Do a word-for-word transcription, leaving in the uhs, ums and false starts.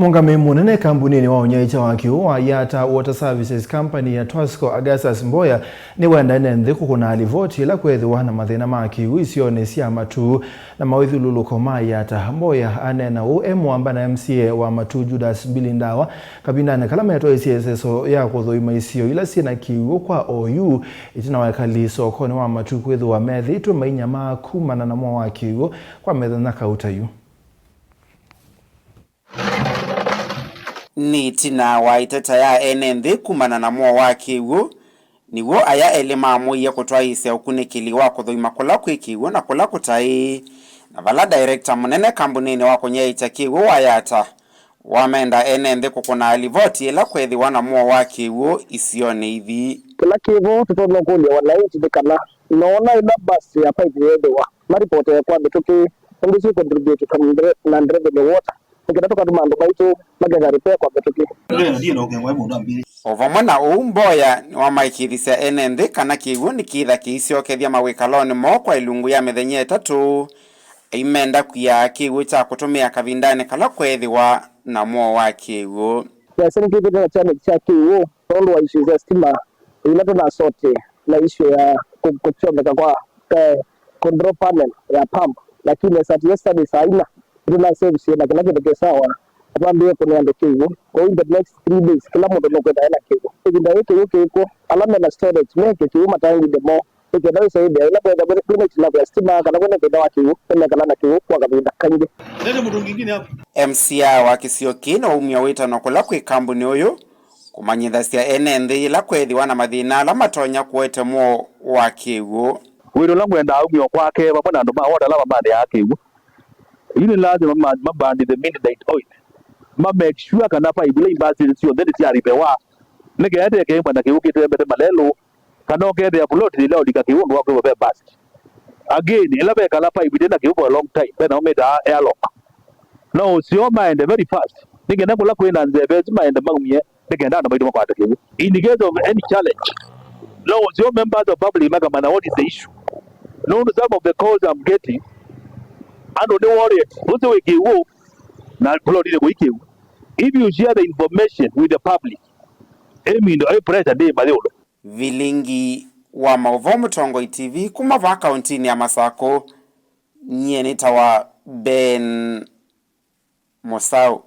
Mũũngamĩi mũnene kambuninĩ wa ũnyaĩĩkya wa kĩw'ũ wa Yatta Water Services Company ya Twasco, Augustus Mboya, nĩwenda ene nthĩ kũkũna livoti ĩla kwethĩwa na mathĩna ma kĩw'ũ isionĩ sya Matuu na mawĩthyũlũlũko ma Yatta. Mboya aneena ũu e mũamba na M C A wa Matuu, Judas Billy Ndawa, kavindanĩ kala metwaĩsye ĩseso ya kũthũima isio ila syĩ na kĩw'ũ kwa oyu, ĩtina wa ekali sokonĩ wa Matuu kwĩthĩwa methĩĩtwe mainyamaa kumana na mwoo wa kĩw'ũ kwa mĩthenya kauta yu. Nĩ ĩtina wa ĩteta ya ene nthĩ kumana na mwoo wa kĩw'ũ, nĩw'o aya elĩ maamũie kũtwaĩĩsya ũkunĩkĩli wa kũthũima kũla kwĩ kĩw'ũ na kũla kũtaĩ, na vala director mũnene kambuninĩ wa kũnyaĩĩkya kĩw'ũ wa Yatta wamenda ene nthĩ kũkũna livoti ĩla kwethĩwa na mwoo wa kĩw'ũ isionĩ ithi. Kĩla kĩ vo tũtonya kũlya wananchi nĩ kana noona ĩla bus ya pipe yeethĩwa maripotee kwa mĩtũkĩ, ũndũ syĩ contribute na revenue water, nĩ kana tũkatuma andũ maitũ maketha repair kwa mĩtũkĩ. O vamwe na ũu, Mboya nĩwamaĩkĩĩthisya ene nthĩ kana kĩw'ũ nĩkĩtha kĩisyokethya mawĩkalonĩ moo kwa ĩlungu ya mĩthenya ĩtatũ, aimenda kwiaa kĩw'ũ kya kũtũmĩa kavindanĩ kala kweethĩwa na mwoo wa kĩw'ũ. Nesa nĩtwĩthĩte na challenge kya kĩw'ũ nũndũ wa issues sya stima, ila tũnasote na issue ya kũ-, kũchomeka kwa, eh, control panel ya pump, lakini as at yesterday saa ina, nĩtũnaservice na kĩla kĩndũ kĩ sawa, na twambĩĩe kũnea andũ kĩw'ũ. Kwoou in the next three days, kĩla mũndũ nũkwĩtha ena kĩw'ũ. Ĩvinda yĩĩ kĩw'ũ kĩkw'o, ala mena storage meke kĩw'ũ matangĩte mo, nĩ kenda wĩsa ĩthĩa ĩla kwenda kwĩ-, kwĩna ĩtina ya stima kana kwĩna thĩna wa kĩw'ũ, nĩmekala na kĩw'ũ kwa kavinda kaingĩ. Lete mtungi ingine hapo. M C A wa kĩsio kĩĩ nĩwaumya wĩtano kũla kwĩ kambuni ũyũ kũmanyĩthasya ene nthĩ yĩla kweethĩwa na mathĩna ala matonya kũete mwoo wa kĩw'ũ. Wĩra ũla ngwendaa umio kwake vamwe na andũ ma ward ala mamanyĩaa kĩw'ũ. Yu nĩ lazima ma, mabandithe midnight oil. Ma make sure kana pipe ila imbasĩte syonthe nĩsyaripewa. Nĩ kenda ndĩkeke ĩmwe na kĩw'ũ kĩtembete malelũ, kana ũkethĩa plot yĩla ũlika kĩw'ũ ũndũ wa kwĩw'a ve burst. Again, ĩla vekala pipe ĩte na kĩw'ũ for a long time, ve namo metaa airlock. No ũseo maende very fast, nĩ kenda kũla kwĩ na nzeve ĩsu maende maumie, nĩ kenda andũ maitũ makwate kĩw'ũ. In case of any challenge, no ũseo members of public makamanya what is the issue. Nũndũ some of the calls I'm getting, andũ nĩ worried, ũsu wĩ kĩw'ũ, na plot ile kũi kĩw'ũ. If you share the information with the public, ĩmindo ĩ pressure ndĩ mathĩũlo. Vilingi wa maũvoo Mũtongoi T V kuma vaa kauntinĩ ya Masakũ, nyie nĩtawa Ben Mũsaũ.